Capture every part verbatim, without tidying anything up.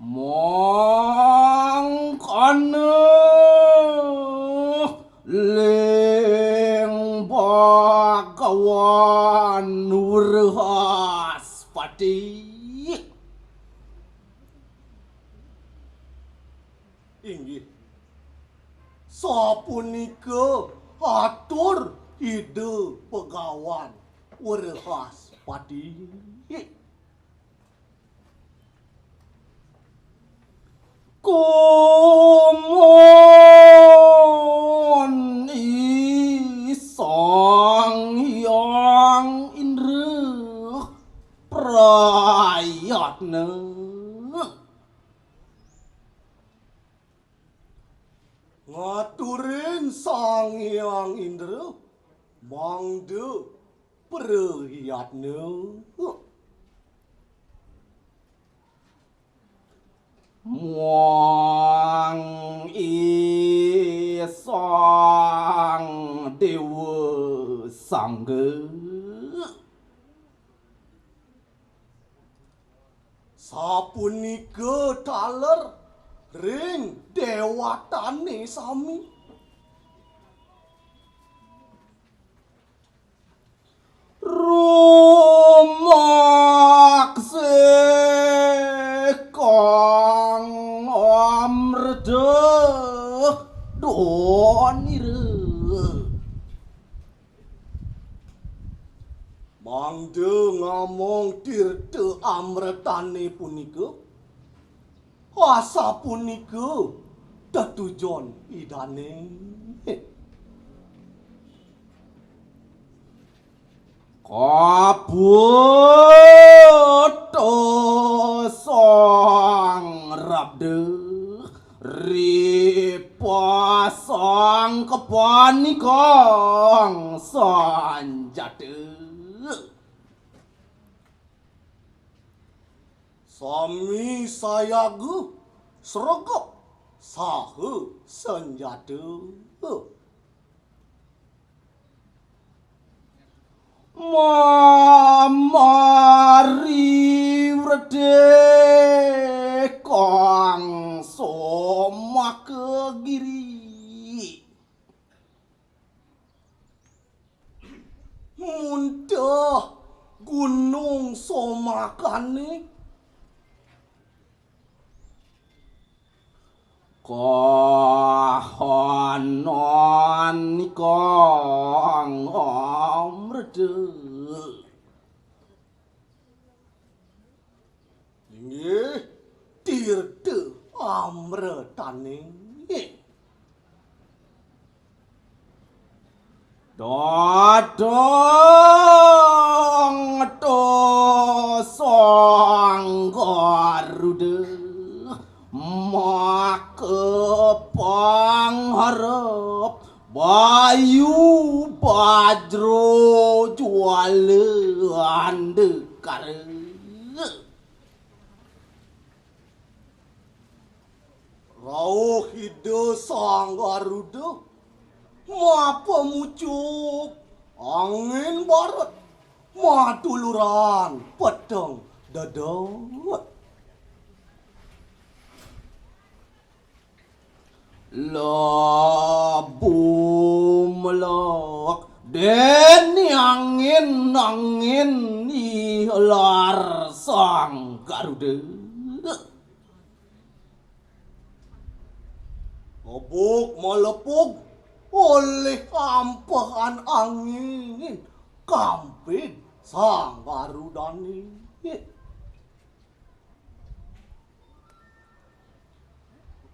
Mangkana ling Bagawan Wrehaspati. Inggih. Sapunika atur Ida Bagawan Wrehaspati. Kumun i Sang Hyang Indra prayatna. Ngaturin Sang Hyang Indra mangda prayatna. Muang i Sang Dewa Sangga. Sapunika taler ring dewatane sami. Rumaksih kang amrta donira. Mangda ngamong tirta amretane punika, asapunika tetujon Idane. Kabuta Sang Rabda ripasang kapanikang sanjata. Sami sayaga sregep saha sanjata. Mamari wrede kang somaka giri. Munta gunung somakane. Kahanan kang amrta. Inggih, tirta amretaning. Dadang to Sang Garuda maka pangharep Bayu Bajra Juala Andakara. Rauh Ida Sang Garuda mapamucuk angin baret matuluran peteng dedet. Labu melek deni angin, angin ilar Sang Garuda. Obuk melepuk oleh ampehan angin kampid Sang Garudane.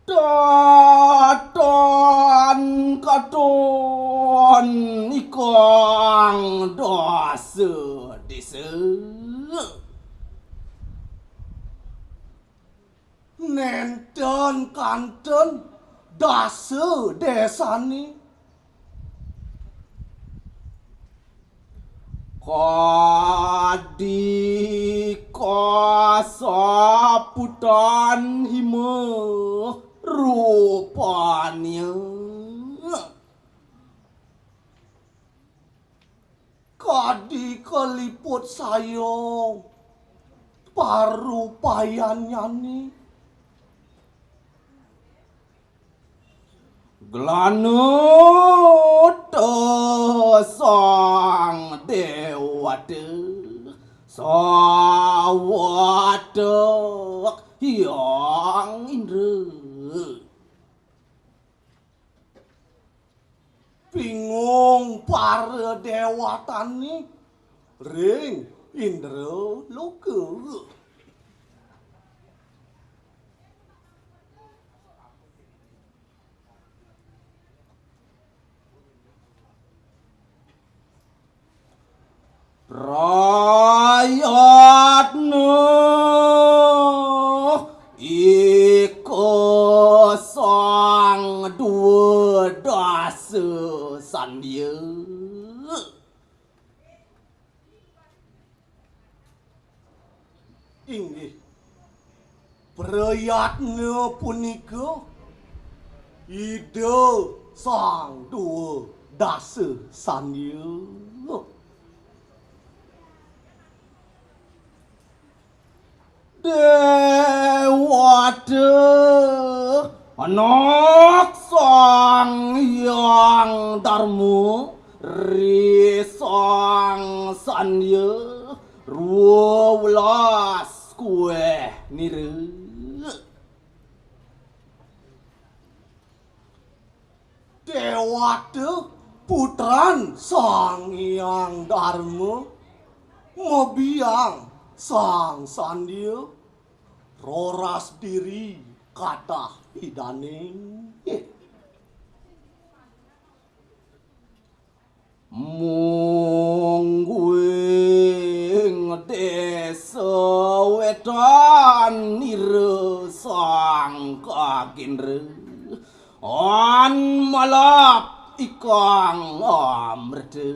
Tatan katon ikang dasa desa. Nenten kanten dasa desane. Kadi kasaputan hima rupanya. Kadi kaliput sayong parupayannyane. Glaneta Sang Dewata sawatek Hyang Indra. Bingung para dewatané ring Indra loka. Prayatna ika Sang Dwa Dasa Sandya. Inggih, prayatna punika Ida Sang Dwa Dasa Sandya. Dewata anak Sang Hyang Darma ri Sang Sandya rwa welas kueh nira. Dewata putran Sang Hyang Darma mabiang Sang Sandya roras diri kadah idané. Mungguing désa wétan nira Sang Kagindra an malap ikang amrta.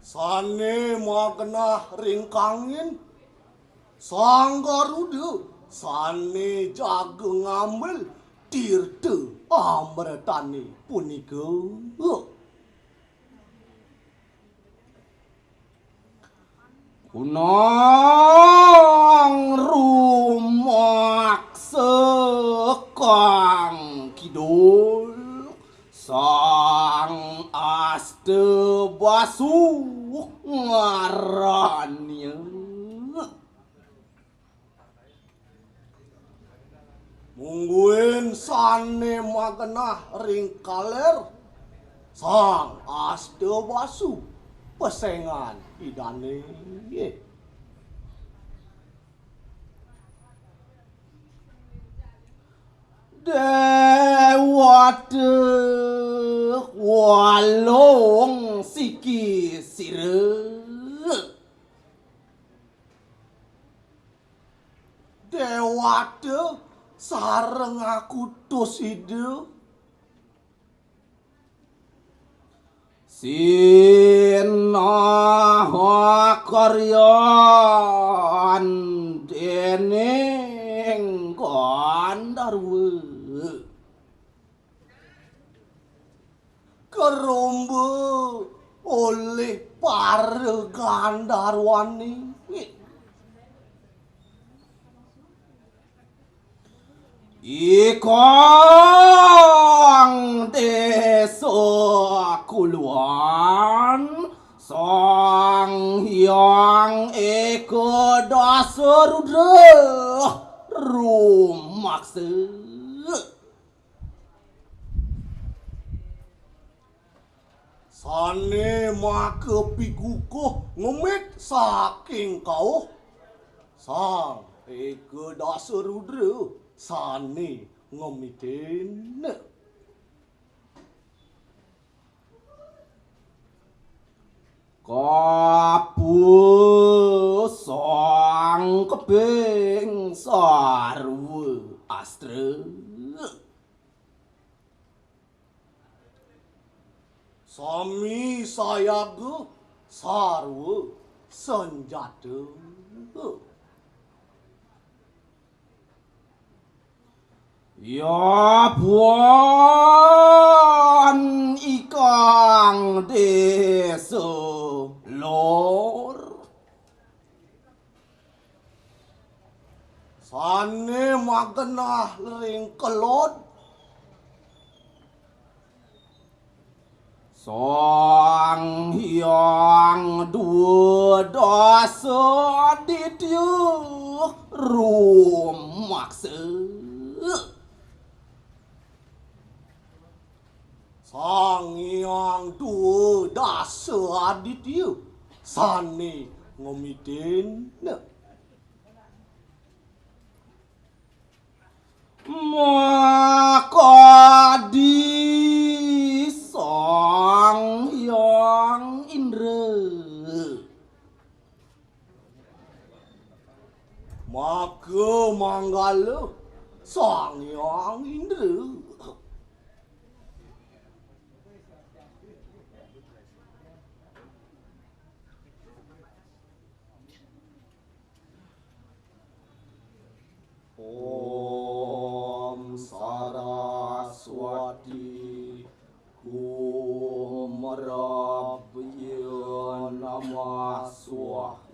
Sané magenah ring kangin Sang Garuda sané jaga ngambil tirta amretané punika. Kunang rumaksa kang kidul Sang Asta Basu ngarannya. Mungguing sané magenah ring kaler Sang Asta Basu pesengan idané. Dewata walung siki sira. Dewata sareng akutus Ida. Sinah karyan déning Gandarwa. Karomba olih para Gandarwané. Ikang désa kuluan Sang Hyang Eka Dasa Rudra rumaksa. Sané maka pigukuh ngemit saking kauh, Sang Eka Dasa Rudra sané ngemitin. Kapusang keping sarwa astra. Sami sayaga sarwa sanjata. Ya buan ikang désa lor. Sané magenah ring kelod. Sang Hyang Dwadasa Aditya rumaksa. Sang Hyang Dwadasa Aditya sané ngemitin. Makadi Sang Hyang Indra. Maka manggala Sang Hyang Indra. Om Saraswati Kumrabhya Namah Swaha.